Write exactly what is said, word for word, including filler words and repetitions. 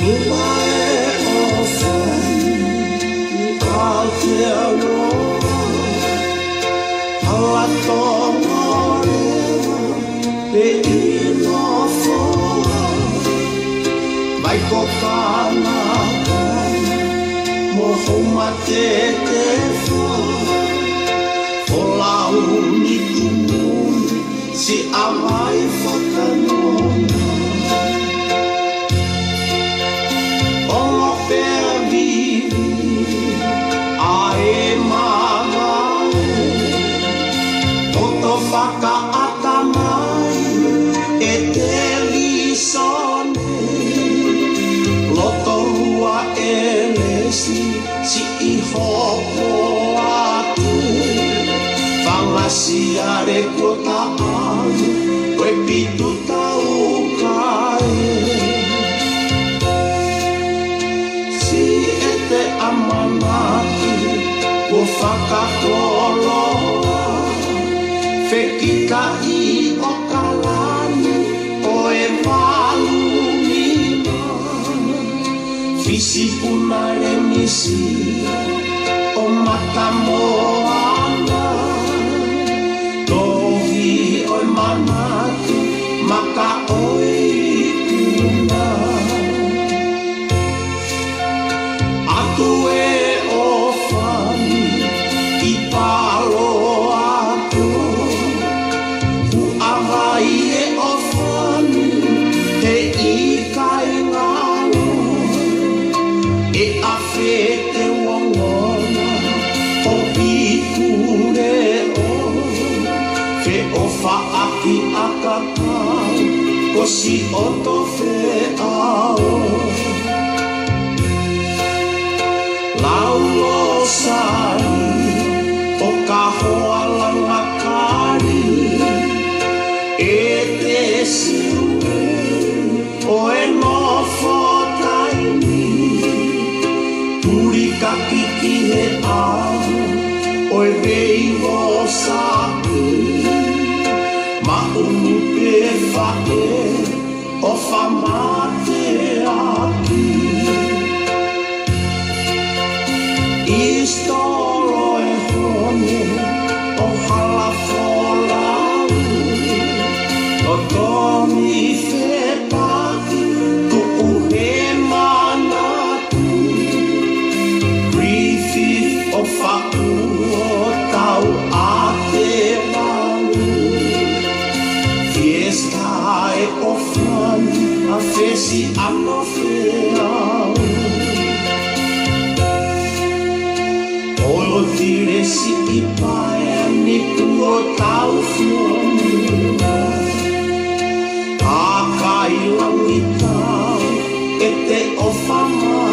Mula e ʻofa ni, Aotearoa, hala Tonga leva, pe ʻi Nofoa, mai ko Kanaka, mo Houma Tetefa, Folau ni Tumuni, Siʻavai Fakanonga. Ongo pea vivi ʻa e mavae, toto fakaʻatamai e televīsone, Lotoʻā ʻElesi, siʻi hopo atu, Fanga Siale kuo taʻau, ko e pitu tau kae. Siʻete ʻamanaki kuo fakakoloa, fekitaʻi ʻAokalani ʻo e valu nima. Fisi Puna Lemisi ʻo Matamoana, tohi ʻo e manatu maka ʻo e ikuna. Atu e ʻofa ni ʻi Palo Alto, huʻavai e ʻofa ni he ʻikai ngalo, e afe te uongona ʻo Pikuleʻo, feʻofaʻaki ʻakapau ko Siʻoto Feʻao. Lau Losali ʻo Kahoa Langakali, ʻEte Siueli ʻo e nofo taimi, Tulikaki ki he ʻaho ʻo e veivosaki, Maʻunupe faʻē ʻo Famateaki. Isitolo e Hone ʻo Halafolau, ʻo Tomi Fepaki, tuʻu he manatu, Griffith ʻo Faʻu ʻo Tauʻatevalu, Fiesta e ʻofa ni ʻa Fesi ʻAno Feau. ʻOlotile Siʻipaea ni kuo tau fuonua. Kakai Langitau, ʻEte ʻOfa Mā